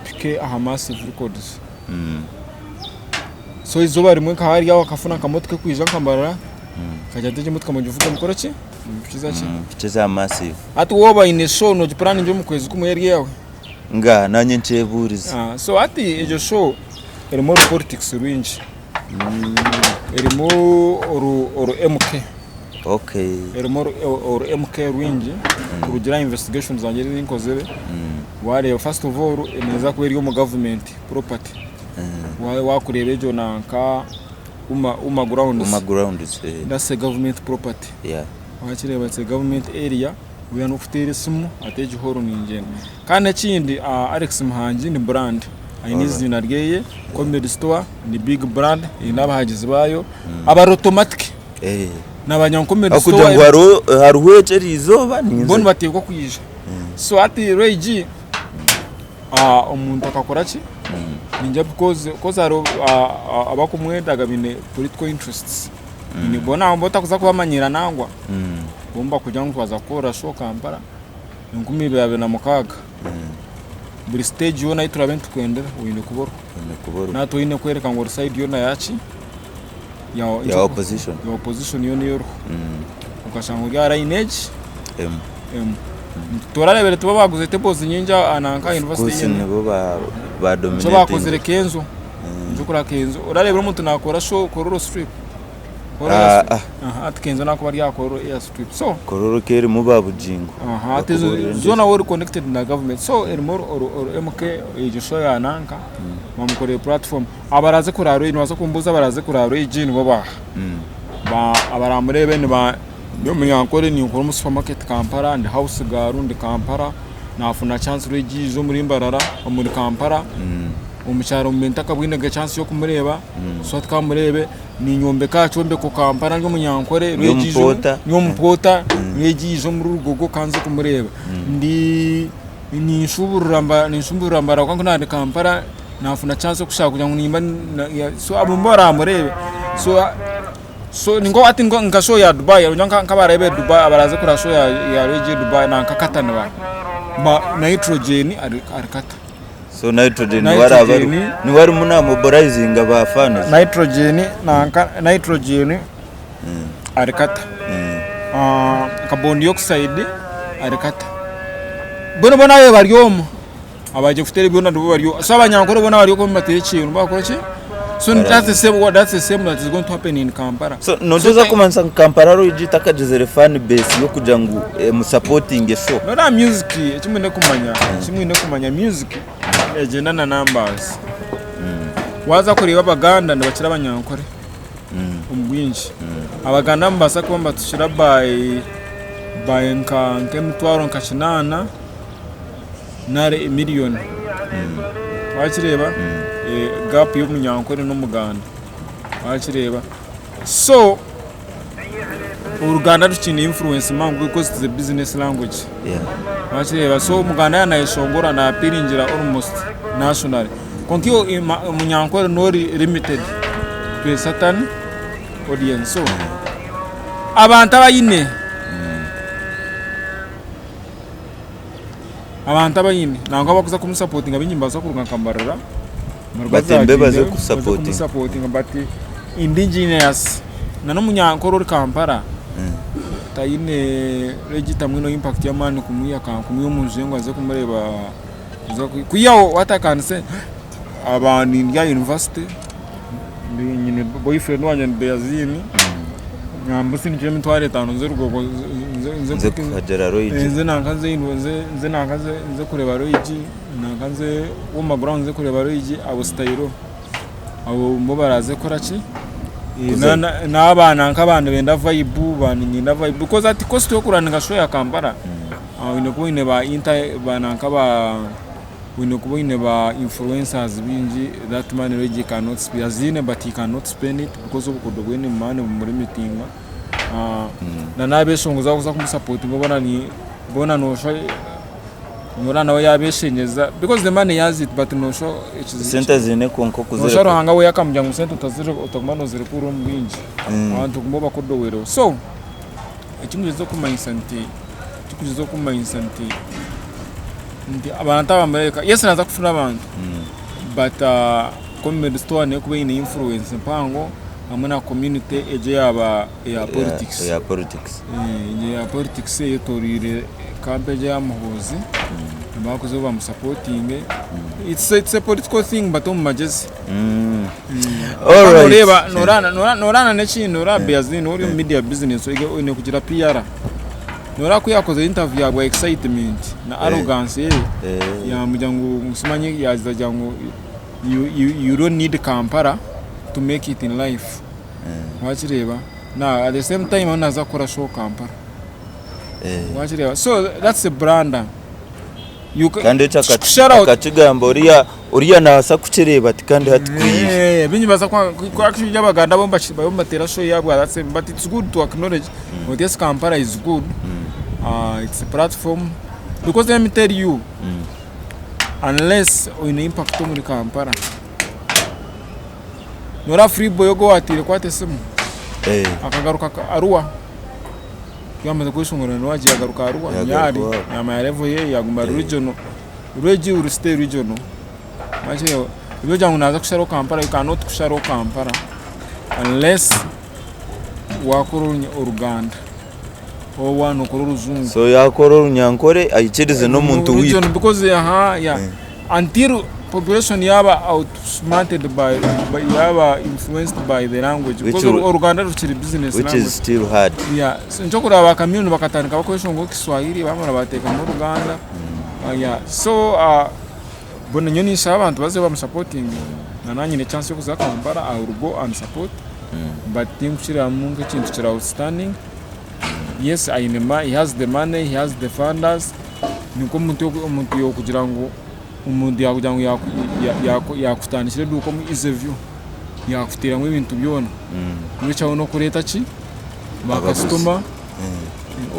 mpike aha Massive Records. So eizooba rimwe nkaba hariyo akafuna akamotoka kwija nkambarara, nkagira nti egi emotoka mugivuge mukore ki? Mugikize ki? Mpikye aha Massive. Hati waaba oine show nogipuraninga omu kwezi kumwe eri eyawe? Ngaaha naanye nkyebuurize. So hati egyo show erimu oru politics rwingi, erimu oru MK. Okay. Erimu oru MK rwingi kurugira aha investigation zangye ezi nkozire wareeba first of all neeza kuba eri omu government property wakureeba egyo nanka Uma grounds Uma grounds eh. That's a government property Yeah. wakireeba it's a government area weena nokuteera esimu ati egi hall ningyenda kandi ekindi Alex Muhangi ni brand aine eiziina ryeye comedy store ni big brand eine abahagizi baayo abari automatic. N'abanyankore Ahakugira ngu hariho hariho eki eriizooba bo ninza. nibateekwa kwija. So hati Ray G omuntu akakora ki? Ningira because because hariho abakumwetaga baine political interests. Bo nabo otakuza kubamanyira nangwa. Bo nibakugira ngu twaza kukora show Kampala 2026. Buri stage yoona ahu turaabe nitukwendera oine kuba oriho. Oine kuba oriho. Nawe toine kworeka ngu ori side yoona yaki? Ya opposition. Ya opposition yoona ei oriho. Okashanga ori aha line egi Emwe. emwe. Torarebire tibo baaguze tables nyingi aha nanka aha Of university course yenu? nibo ba ba Nikyo baakozire dominatinze. Kenzo. Nikyo kureba Kenzo. Orarebire omuntu naakora show Kololo strip? Kololo Ah, strip. Aha, hati Kenzo naakuba ari aha Kololo air strip. So, Kololo kerimu ba Bugingo. aha, hati ezo Bakubuurira endiijo. zoona well connected na government. So erimu oru MK egyo show ya nanka bamukorire platform. Abaraze kurara nibaza kumbuuza abaraze kurara egi nibo baaha? Abaramureebe niba ndi omunyankore ninkora omu supermarket Kampala, ndi house girl ndi Kampala, nafuna chance rwegi yiija omuri Mbarara omuri Kampala, omu kyaro mbiire ntakabwinege chance y'okumureeba so hati kamureebe ninyombeka aha kyombeko Kampala ndi omunyankore Ndi omupoota. ndi omupoota rwegi yiija omuri Rugogo kanze kumureeba ndi Ninshuburura ninshuburura Mbarara kwonka ku naaba ndi Kampala nafuna chance yokushaba kugira ngu nimba so abo nibo baramureebe so so ninko hati nka show ya Dubai nogira nk'abarabe Dubai abaraze kureba show ya Ray G Dubai nanka Qatar niba Nitrogen ari Qatar. So Nitrogen niwe araba ariho niwe arimu namobilizinga ba fans. Nitrogen nanka Nitrogen ari Qatar. Carbon dioxide ari Qatar. Mbwenu boona abe bari omwo abagiye kuteera byona nibo bari omwo. So abanyankore boona bari okwo nibateera ekintu bakora ki? So that's the same what that's the same that is going to happen in Kampala. So nogyeza kumanyisa ngu Kampala Royal takagizire fan base y'okugira ngu emusapotinge show. Noreeba music eki mwine kumanya, eki mwine kumanya music negyenda na numbers. Waaza kureeba Abaganda nibakira Abanyankore. omu bwingi. Abaganda nibabaasa kuba nibatukira by by nka nk'emitwaro nka kinaana nari emiliyoni. Wakireeba? Gap y'omunyankore n'omuganda. Wakireeba? So Oruganda rukiine influence mpango because it is a business language. Wakireeba? So omuganda yaaba nayeshongora na appealingira almost nationally. Kwonka iwe omunyankore n'ori limited to a certain audience. So abantu abaine abantu abaine nangwa abakuza kumusapotinga baingi nibabaasa kuruga nka Mbarara Batembe baze kusapotinga. kumusapotinga but indigenous na n'omunyankore ori Kampala taine register mbwenu impact y'amaani kumwiha kumwiha omu nju ye ngu aze kumureeba Kwihaho what I can say aba nindya university nyine boyfriend wangye ni Beazini namusindikira emitwaro etano nze Rugogwe nze kuhagira Roigi nze nanka nze nze nanka nze kureeba Roigi nanka nze Woma ground nze kureeba Roigi abo sitayiro abo nibo baraze kukora ki n'aba nanka aba nibenda vibe ba niinyenda vibe because hati cost y'okuraninga show ya Kampala Oine kuba oine ba inter ba nanka ba oine kuba oine ba influencers baingi that money Reggie cannot spend aziine but he cannot spend it because obukodo bwe ni money bumulimitinga na n'abeshongozi abakuza kumusapotinga boona ni boona noshwa noreeba nawe yabeshengyeza because the money he has it but noshwa ekizibu Sente aziine kwonka noshwa okuzireka. Ruhanga we akamugira ngu sente otazire otaguma nozirekuura omu bwingi abantu ogume obakodowereho so Ekirikugyeza okumanyisa nti ekirikugyeza okumanyisa nti nti abantu abamureebeka yes naaza kufuna abantu but comedy store neekuba eine influence mpango hamwe na community egyo eyaaba eya politics. Eya politics. Egyo eya politics eyetoreire camp egyo eya Muhoozi bakuzeho bamusapotinge. It's it's a political thing but omu magyezi. Noreeba noraana n'ekindi noreeba Beazin ori omu media business oine kugira PR. Noreeba ku yakozire interview ahabwa excitement na arrogance ye yamugira ngu simanyi yagira agira ngu you don't need Kampala to make it in life. Wakireeba? Now at the same time ariyo naaza kukora show Kampala. Wakireeba? So that's a blunder. Kandi ekyo akakigamba oriya oriya nabaasa kukireeba ati kandi hati kwiija. Eh, baingi baza actually abaganda bo bariyo nibateera show yaabo that's it but it's good to acknowledge mm. yes Kampala is good mm. uh, it's a platform because let me tell you mm. unless oine impact omuri Kampala nora free boy ogo watiire kwata esimu eh. akagaruka Arua Ku yaamazire kweshongora Nwagi yaagaruka Arua, Yaagaruka Nyari, iwaabo. yaamara level ye yaaguma ari regional. Rwegi will stay regional. Wakireeba? Ebyokugira ngu naaza kusharaho Kampala, you cannot kusharaho Kampala unless waakora Oruganda oba waaba nookora Orujungu. So yaakora Orunyankore aikirize n'omuntu waitu. Regional because aha yeah. Until population yaaba outsmarted by, by yaaba influenced by the language Which because will- Oruganda rukiri business Which language. is still hard. Yeah. So nikyo kureba ba Chameleone bakatandika bakweshonga Kiswahili bamara bateekamu Oruganda. Yeah. So mbwenu nyowe ninshaba abantu baze bamusapotinge na naanye nyine chance y'okuza Kampala I will go and support but tinkukiramu nk'ekintu kiri outstanding. Yes aine ma he has the money, he has the funders Nikwo omuntu omuntu yokugira ngu omuntu yakugira ngu yakutandikira eduuka omu easy view yakuteeramu ebintu byona iwe ekyawe n'okureeta ki ba kasitoma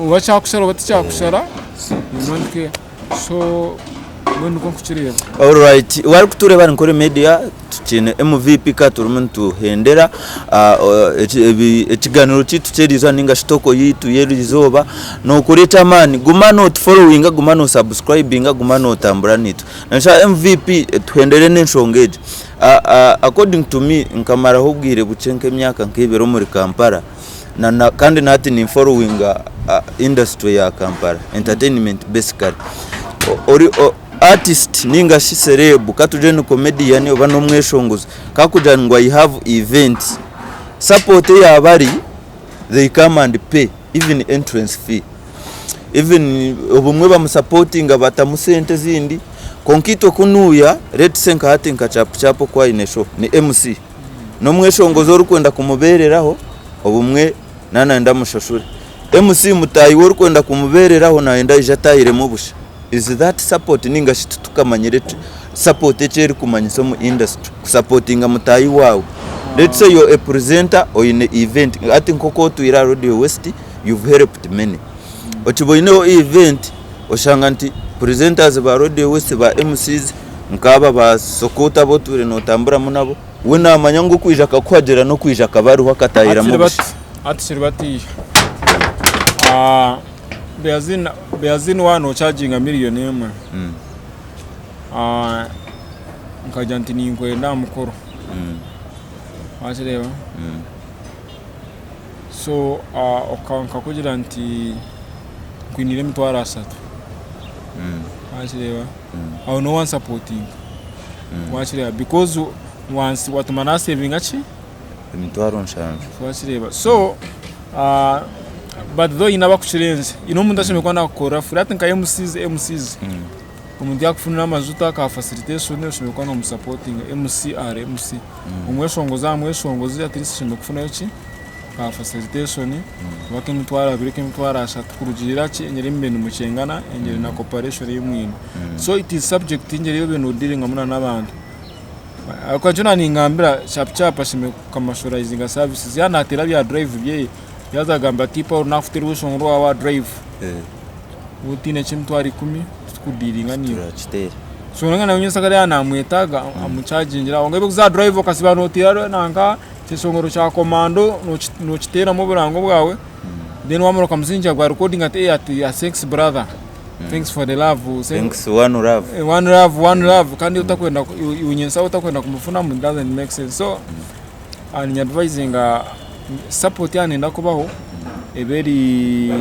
oba kyakushara oba tikyakushara you don't care so mbwenu nikwo nkukireeba. Alright, warikutureeba ni Nkore Media tukiine MVP ka turimu nituhendera ekiganiro kyaitu ky'erizooba ninga shi toko yaitu y'erizooba nokora eky'amaani guma notuforowinga guma nosabusikurayibinga guma notambura naitwe. Nashusha MVP tuhendere n'enshonga egi according to me nkamaraho obwire bukye nk'emyaka nk'ebiri omuri Kampala kandi na hati ninforowinga industry ya Kampala entertainment basically ori Artist ninga shi celeb katugire ni comedian oba n'omweshongozi kakugira ngu I have event support eya bari they come and pay even entrance fee even obumwe bamusapotinga batamu sente ezindi kwonka itwe kunuya let's say nka hati nka Chapu Chapu oku aine show ni MC n'omweshongozi orikwenda kumubereraho obumwe naba nayenda amushashure MC mutaahi we orikwenda kumubereraho nayenda aije atahiremu busha. Is that support ninga shi titukamanyire support eki erikumanyisa omu industry kusapotinga mutaahi waawe. Let's say you're a presenter oine event hati nk'oku otwire aha Radio West you've helped many. Okiba oineho event oshanga nti presenters ba Radio West ba MCs Nk'aba ba Sokota abu otwire nootamburamu nabo, we naamanya ngu okwija akakuhagira n'okwija akaba ariho akataahiramu busha. Hati kiri batiiya. Beazin waaba nookyaginga miriyoni emwe, nkagira nti ninkwenda aha mukoro, wakireeba? So nkakugira nti nkwiniire emitwaro ashatu, wakireeba? Aho niho wansapotinga, wakireeba? Because watuma nasevinga ki? Emitwaro nshanju. Wakireeba? So but though haine abakukira ensi, haine omuntu ashemereire kuba nakukorera free hati nka MCs, MCs omuntu yakufunira amajuta ka facilitation oshemereire kuba nomusapotinga MC ahari MC. Omweshongozi aha mweshongozi at least oshemereire kufunayo ki? Ka facilitation oba k'emitwaro abiri k'emitwaro ashatu kurugiirira ki engyeri ei mubaire nimukyengana engyeri na cooperation ei mwine. So it is subject engyeri ei obaire nodealingamu na n'abantu. Ahabw'okuba nikyo naaningambira Sharp Sharp ashemereire kucommercializinga services yaaba naateera bya drive byeye yaaza akagamba ati Paul naakuteera orweshongoro rwawe aha drive waaba otaine ky'emitwaro ikumi titukudiiringa naiwe. Turakiteera. So nawe nyenkya yaaba naamwetaaga amukyagingire aho. Kwonka ebyokuza aha drive okasiba nooteera nanka ekyeshongoro kya komando nookiteeramu oburango bwawe then waamara okamutsindikira bwa recording ati ati thanks brother. Thanks for the love. Thanks one love. One love, one love. Kandi otakwenda iwe nyensaho otakwenda kumufunamu it doesn't make sense. So ni advising support yaaba neyenda kubaho ebe eri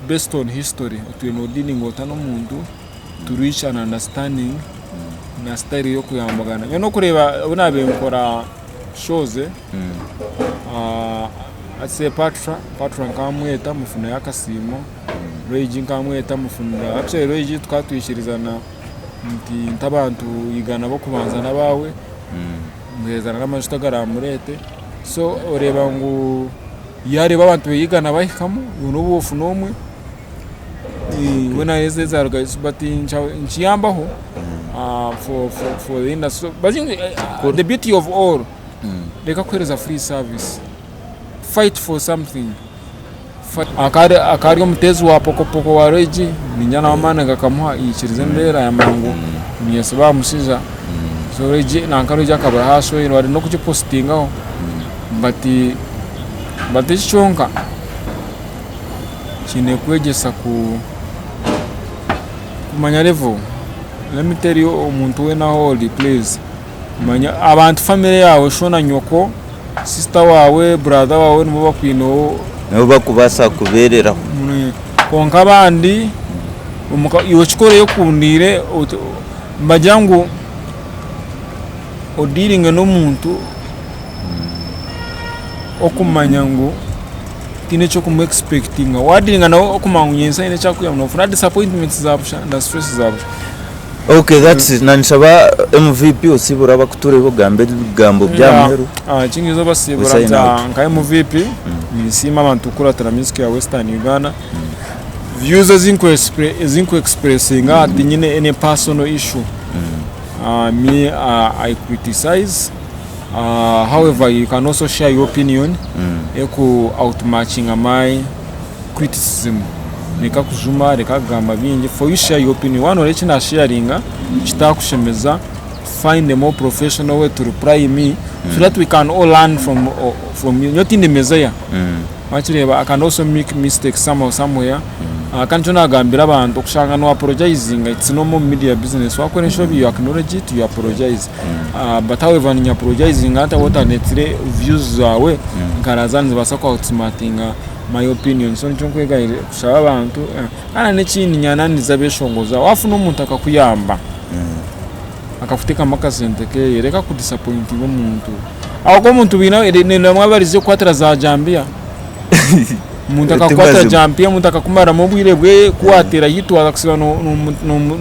based on history. Otwire no dealing ota n'omuntu to reach an understanding na style y'okuyambagana. Nyowe n'okureeba obu naabaire nkora shows let's say Patra, Patra nkamweta mufunayo akasiimo. Regi nkamweta mufunira actually Regi tukaba twikirizana nti nk'abantu igana b'okubanza n'abaawe muheerezana n'amajuta agaramureete so oreeba ngu yaareeba abantu be igana bahikamu iwe noba ofuna omwe weena eze zarugayo but nikiyambaho for for the industry but the beauty of all reka kuheereza free service fight for something. Akaba ari omuteezi wa pokopoko wa Regi, niinyija nawe amaani gakamuha yaikiriza embeera yamanya ngu niinyesiba aha mushaija. So Regi nanka Regi akaba ariho ashweirwe ari n'okugipositingaho but but eki kyonka kiine kukwegyesa kumanya level. Let me tell you omuntu weena ahu ori please manya abantu family yaawe sho na nyoko. Sister waawe, brother waawe nibo bakwineho. Nibo bakubaasa kubeereraho. Kwonka abandi iwe okikore oyekundiire nibagira ngu odiiringe n'omuntu okumanya ngu tihaine eky'okumu expectinga. Waadiiringa nawe okumanya ngu nyentsya haine eki arikwihamu noofuna disappointments za busha na stress za busha. Ok that's it nanshaba MVP osiibure abakutureeba ogambe ebigambo bya muheru. Ekindiza obasiibura We sign out. nka MVP ninsiima abantu kukuratira music ya western Uganda. Views ezinku expressinga tinyine any personal issue. Me I criticize however you can also share your opinion eku outmatchinga my criticism reka kujuma reka kugamba bingi for you share your opinion waaba noreeba eki nasharinga kitakushemeza find a more professional way to reply me so that we can all learn from, from you nyowe tindi messiah wakireeba I can also make mistakes somehow somewhere kandi nikyo nagambira abantu okushanga no apologizinga it's normal mu media business wakora enshobi you acknowledge it you apologize but however ninya apologizinga nta waaba otandeetire views zaawe nkaraza nizibaasa ku outsmartinga my opinion so nikyo nkwegayirira kushaba abantu kandi n'ekindi nyananiriza abeshongoza wafuna omuntu akakuyamba akakutekamu akasente keye reka ku disappointinga omuntu ahabw'okuba omuntu baine bamwe abarize kukwatira za jambiya omuntu akakukwatira jambiya omuntu akakumaramu obwire bweye ku wateera hit waza kusiba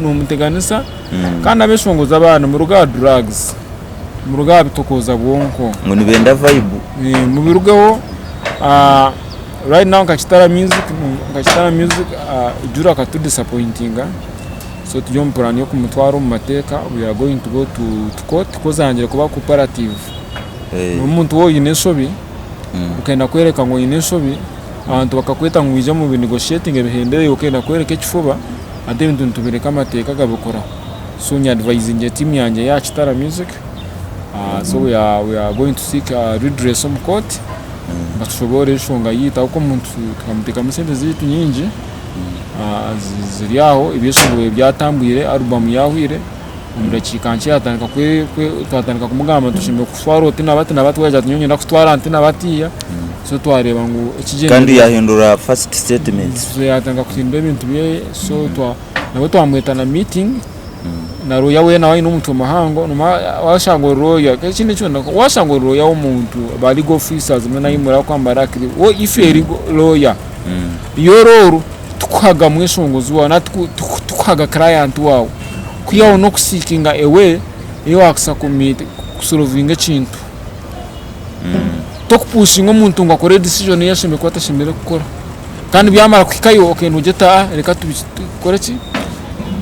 nomuteganisa kandi abeshongoza abandi muruge aha drugs. Muruge aha bitokooza bwonko. Ngu nibenda vibe. Mubirugeho right now nka Kitara music nka Kitara music Juru akatu disappointinga so turi omu plan y'okumutwara omu mateeka we are going to go to court coz ayangire kuba cooperative. Omuntu waaba oine enshobi okenda kwereka ngu oine enshobi abantu bakakweta ngu wije mubi negotiatinge bihendere iwe okenda kwereka ekifuba hati ebintu nitubireka amateeka gabikoraho. So nyadvisingire team yangye eya Kitara Music so we are, we are going to seek redress omu court batushoboorore enshonga yaitu ahabw'okuba omuntu tukamuteekamu sente zaitu nyingi ziri aho ebyeshongoro byatambwire album yahwire omu dakiika nkye yatandika twatandika kumugamba ngu tushemereire kutwara oti na bati na bati we yaagira ati nyowe niinyenda kutwara nti na batiiya so twareeba ngu ekigyendererwa Kandi yahindura first statements. So yatandika kuhindura ebintu byeye so twa nabwo twamweta na meeting na lawyer we nawe aine omutwe muhango washanga ori lawyer ekindi eki washanga ori lawyer w'omuntu ba legal officers mbwenu ahu murakwambara we if you're a legal lawyer iwe oru tikuhaga mweshongozi waawe nari tikuhaga client waawe kwihaho n'okuseekinga a way ei waakubaasa kusolovinga ekintu. Tokupushinga omuntu ngu akore decision ei ashemereire kuba atashemereire kukora. Kandi byamara kuhikayo okenda ogire oti aa reka tukore ki,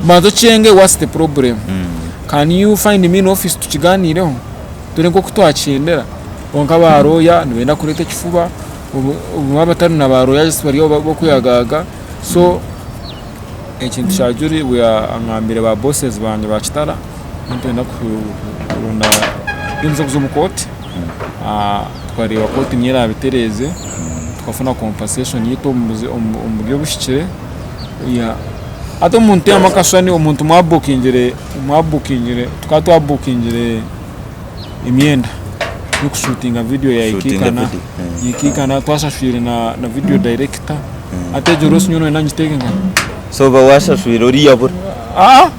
banza okyenge what's the problem. Can you find me in office tukiganiireho turebe nk'oku twakihendera. Kwonka ba lawyer nibenda kureeta ekifuba, obumwe abatari na ba lawyer just bari aho b'okweyagaaga so ekintu kya Julie ngambire ba bosses bangye ba Kitara nitwenda kuronda ninza kuza omu kooti tukareeba kooti niyo erabitereeze tukafuna compensation yaitu omu buryo obuhikire. Hati omuntu yaamuha akashushani omuntu mwabukingire mwabukingire tukaba twabukingire emyenda y'okushuutinga vidiyo ya Kushuutinga Ikikana video, eh. Ikikana twashashwire na na video director hati egyo loss nyowe noyenda ngiteeke nkahi? So oba washashwire oriya abura. Aa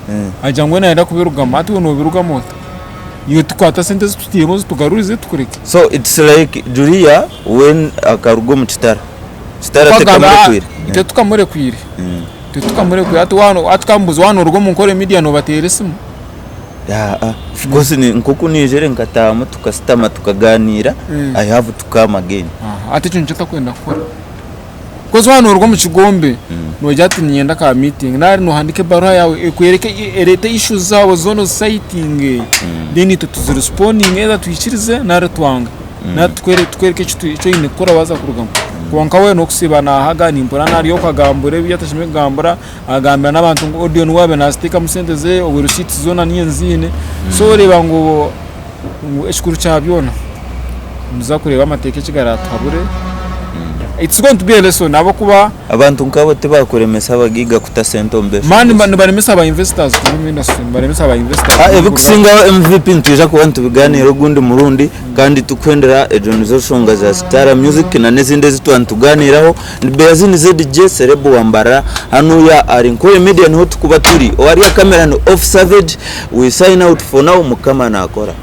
agira ngu we nayenda kubirugamu hati iwe nobirugamu ota? Iwe tukwata sente ezi tutairemu ozitugarurize tukureke. So it's like Julia when akaruga omu kitara, kitara Twagamba tekamurekwire. itwe tukamurekwire titukamurekwire hati waaba hati tukamubuuza waaba noruga omu Nkore media nobateera esimu? Aa of course nk'oku naizire nkataahamu tukasitama tukaganiira, I have to come again. Hati ekyo nikyo otakwenda kukora. Because waaba noruga omu kigombe nogira oti niinyenda ka meeting nari nohandiika ebaruha yaawe ekwereke ereete issues zaawe zoona ozisayitinge then itwe tuzirespondinge either twikirize nari twange nari tukwereke eki oine kukora waaza kurugamu. Kwonka we n'okusiiba naahaga nimpurira nari okagambura ebi atashemereire kugambura Agambira n'abantu ngu audio niwe waabaire naaziteekamu sente ze, obwe receipts zoona niiye nziine. So oreeba ngu ngu ekikuru kya byona nituza kureeba amateeka eki garaatuhabure. It's going to be a lesson ahabw'okuba Abantu nk'abo tibakuremesa abagaiga kuta sente omu man beeshongozi. nibaremesa aba investors kuza omu industry, nibaremesa aba investors Ah, kugurira. Ebikusingaho MVP nitwija kuba nitubiganiira ogundi murundi kandi tukuhendera ezo nizo nshonga za Sitara Music na n'ezindi ezi twaba nituganiiraho. Ni Beyazini ZJ Serebu wa Mbarara hanuya ahari Nkore Media niho tukuba turi owari aha camera ni Off Savage we sign out for now Mukama nakora.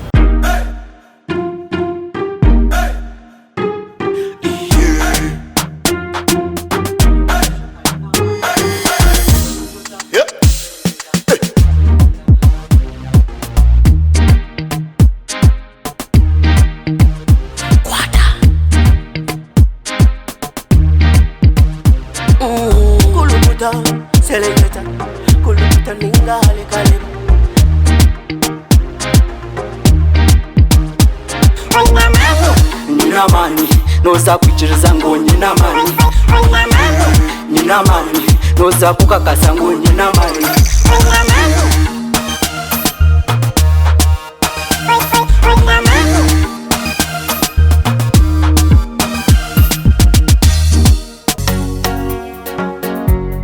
Kulukuta, seleketa, kulukuta ninga halikaleba. Nyine amaani, noza kwikiriza ngu nyine amaani. Nyine amaani, noza kukakasa ngu nyine amaani.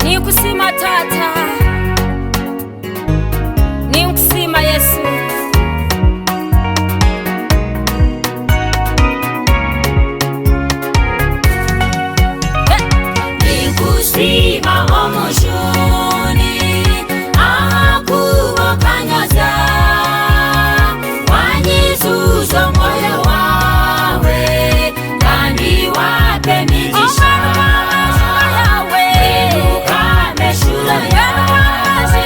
Ninkusiima Taata, ninkusiima Yesu. Ninkusiima Omujuni, ahakuba okanyoza, wanyijuza Omwoyo waawe, kandi wampa emigisha. Mbwenu kampe eshuro yaawe,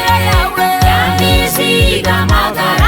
y'amaizi g'amagara.